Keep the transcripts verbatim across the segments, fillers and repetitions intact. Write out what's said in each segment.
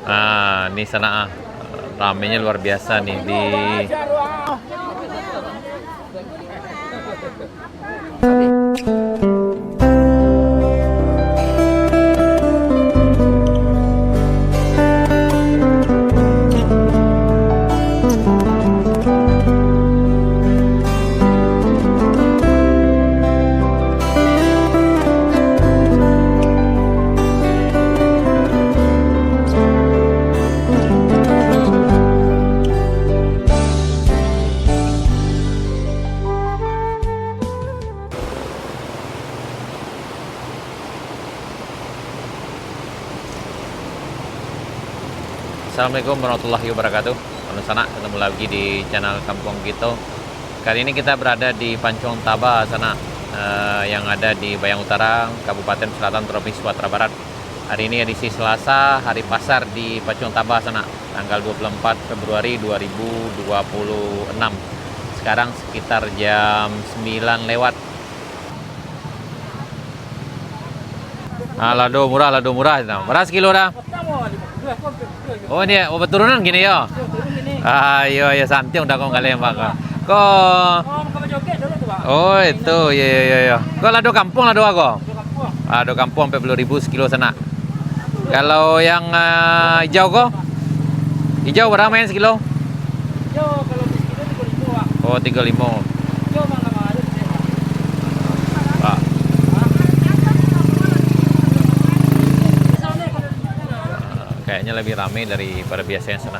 Ah, ni sanak ah. Ramenyo luar biasa ni di Assalamualaikum warahmatullahi wabarakatuh. Halo sanak, ketemu lagi di channel Kampung Kito. Kali ini kita berada di Pancuang Taba sanak, eh, yang ada di Bayang Utara, Kabupaten Selatan, Provinsi Sumatera Barat. Hari ini edisi Selasa, hari pasar di Pancuang Taba sanak, tanggal dua puluh empat Februari dua ribu dua puluh enam. Sekarang sekitar jam sembilan lewat. Ah, lado murah, lado murah. Bara sakilo dah? Oh, ni, oh, baturunan kini yo? Ah, iyo, iyo, santiang dah kong kaleng baka. Ko. Oh, itu, iyo, iyo, iyo, iyo. Ko lado kampuang, lado apo? Lado kampuang ampek puluah ribu sakilo sanak. Kalau yang, ah, ijau ko? Ijau bara sakilo? Ijau kalau sakilo tigo limo, Pak. Oh, tigo limo. Ijau mah lah mahal tu, Pak. Kayaknya lebih rame daripada biasanya sanak.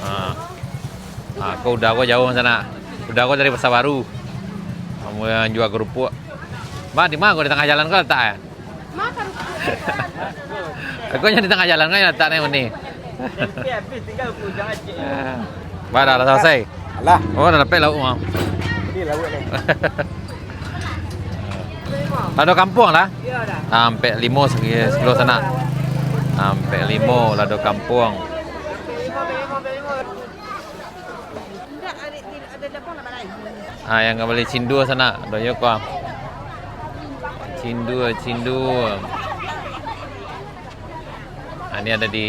Ah. Ah, ko udah ko jauh sanak. Udah ko dari Pasar Baru. Kamu yang jual kerupuk. Bah, di mana ko, di tangah jalan ko letak, eh? Makan. Aku nyo di tangah jalan kan letak ni, ni. Bah, dah, dah selesai. Alah. Oh, dah dapek lauk mah. Ini lauk ni. Lado kampuang lah. Ampek limo sakilo sanak. Ampek limo lado kampuang. Ah, yang ka bali cindua sanak, ado juo ko. Cindua, cindua. Ah, ini ada di,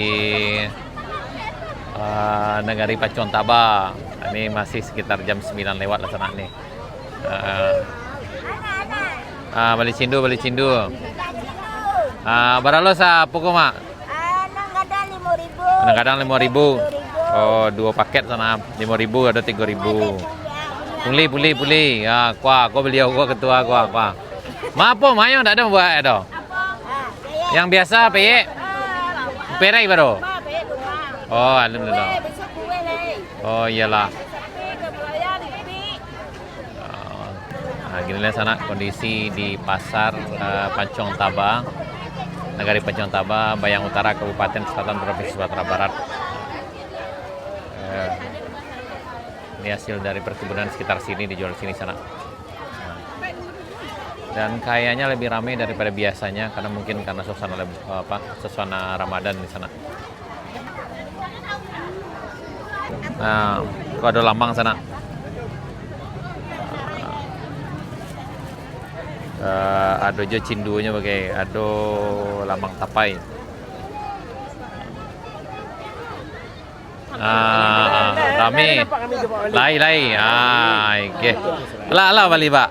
ah, Nagari Pancuang Taba. Ini masih sekitar jam sembilan lewat lah sanak ni. Ah. Ah, bali cindua, bali cindua. Ah, bara lo sapuko, Mak? Ah, nan gadang limo ribu. Nan gadang limo ribu. Tigo ribu. Oh, duo paket sanak. Limo ribu, ado tigo ribu. Puli, puli, puli. Ah, kuah, kuah baliau, kuah ketua, kuah, kuah. Ma apo, ma nyo ndak ado buek ado? Apo? Yang biasa, peyek? Perai baru? Oh, alun dulu. Oh, iyolah. Ah, ginilah sanak kondisi di pasar, eh, Pancuang Taba, Nagari Pancuang Taba, Bayang Utara, Kabupaten Selatan, Provinsi Sumatera Barat. Eh, ini hasil dari perkebunan sekitar sini, dijual sini sanak. Nah. Dan kayaknya lebih ramai daripada biasanya, karena mungkin karena suasana leb-, apa, suasana Ramadan di sana. Nah, ko ado lamang sanak. Eh, ado juo cindunyo bagai, ado lamang tapai. Ah, rami. Lai, lai. Ah, oke. Lah, lah bali, Pak.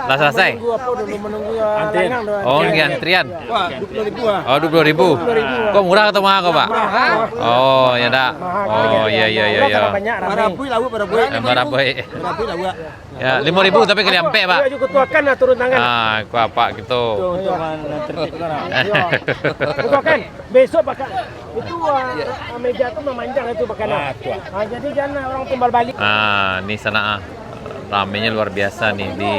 Lah selesai. Menunggu apa dulu? Menunggu, ah, antrian. Lanang tu, oh, antrian. Antrian. Wah, dua puluh ribu ah. Oh, dua puluh ribu. Dua puluh ribu. Kok murah atau mahal kok, Pak? Mahal. Oh, ya dah. Mahal. Oh, iya, iya, iya, iya. Banyak, ramai. Bara buih lauk, bara buih. Bara buih lauk. Ya, limo ribu tapi kali ampek, Pak. Ayo, ketuakan lah turun tangan. Ah, ku apa gitu. Betul, betul, man, tertib tu lah. Ayo. Ketuakan. Besok bakal itu, ah, ah, meja tu memanjang itu makanan. Ah, tu, ah. Ah, jadi jangan orang timbal balik. Ah, ni sanak ah. Ramenyo luar biasa ni di.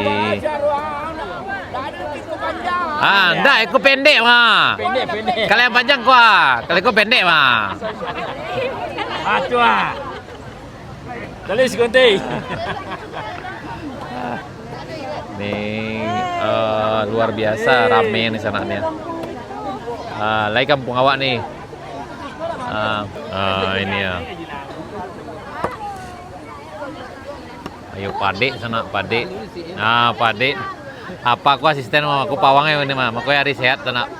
Ah, ndak, iko pendek mah. Pendek, pendek. Kalau yang panjang kuah, kalau iko pendek mah. Ah, tu ah. Tali sekunti. Ni, eh, luar biasa rame ni sanak ni. Ah, lai kampuang awak ni. Ah, ah, ini ya. Ayo padek sanak, padek. Ah, padek. Apa aku asisten mah, aku pawang ya ini mah. Mako hari sehat sanak.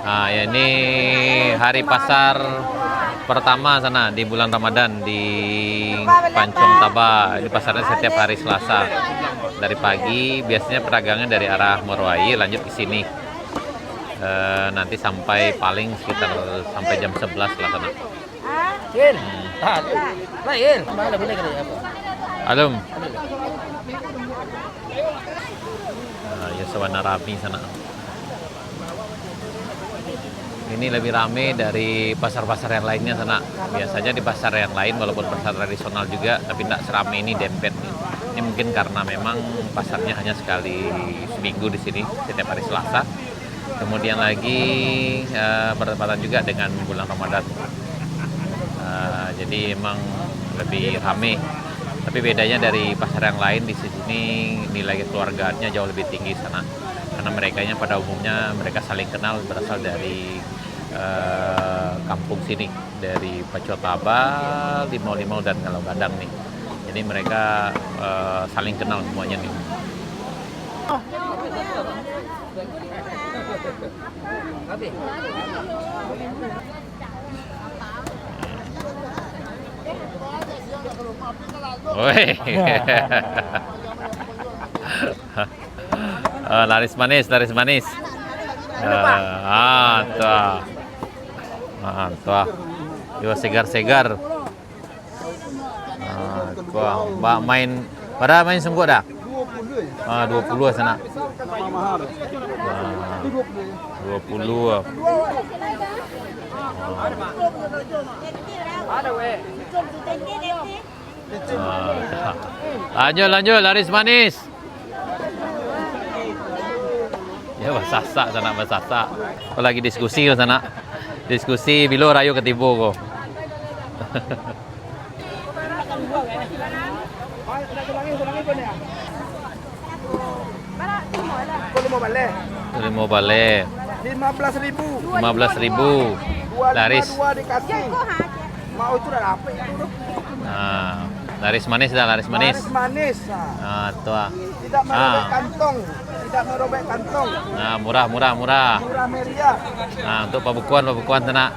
Ah, ya, ini hari pasar pertama sanak di bulan Ramadan di Pancong Taba. Ini pasarnya setiap hari Selasa. Dari pagi, biasanya pedagangnya dari arah Muaro Aie lanjut ke sini. Eh, nanti sampai paling sekitar sampai jam sebelas lah sanak. Lain. Lain. Alum. Ah, ya, sawana rami sanak. Ini lebih rame dari pasar-pasar yang lainnya sanak. Biasanya di pasar yang lain, walaupun pasar tradisional juga, tapi ndak serame ini Dempet. Ini mungkin karena memang pasarnya hanya sekali seminggu di sini, setiap hari Selasa. Kemudian lagi, eh, bertepatan juga dengan bulan Ramadan. Eh, jadi emang lebih rame. Tapi bedanya dari pasar yang lain, di sini nilai kekeluargaannya jauh lebih tinggi sanak. Karena mereka pada umumnya mereka saling kenal berasal dari, eh, kampung sini, dari Pancong Taba, Limau-Limau dan Galau Gadang nih. Jadi mereka, eh, saling kenal semuanya nih. Woi. Eh, laris manis, laris manis. Eh, ah, tuh. Ah, tuh. Yo, segar-segar. Ah, kuah. Ba main, pada main sungguh dah? Ah, dua puluh sanak. Ah, dua puluh. Ah. Lanjut, lanjut, laris manis. Ya, basasak sanak, basasak. Apalagi diskusi sanak. Diskusi bilo rayo katibo ko. Limo baleh. Limo baleh. Lima belas ribu. Lima belas ribu. Dua lima laris. Dua dikasih. Mau itu dah dapet itu tu. Nah, laris manis dah, laris manis. Laris manis, ah. Ah, tu ah. Tidak merobek kantong. Tidak merobek kantong. Nah, murah, murah, murah. Murah meriah. Nah, untuk pabukuan, pabukuan tu nak.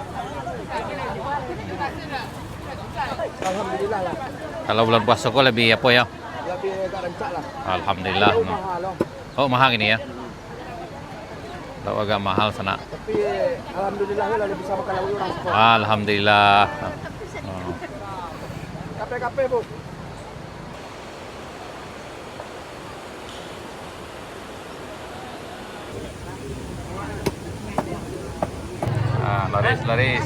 Alhamdulillah lah. Kalau bulan puasa ko lebih apa ya? Lebih agak rancak lah. Alhamdulillah. Lauk mahal, loh. Oh, mahal gini ya? Lauk agak mahal sanak. Tapi alhamdulillah lah, lebih bisa makan lauk orang. Alhamdulillah. Oh. Kape-kape, Bu. Ah, laris, laris.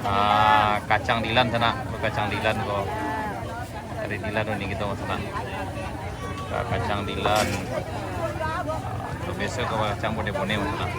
Ah, kacang dilan sanak, kacang dilan ko. Dari dilan ni kita masak nak. Ka-, kacang dilan. Ah, tu biasa ko kacang boneh-boneh masak nak.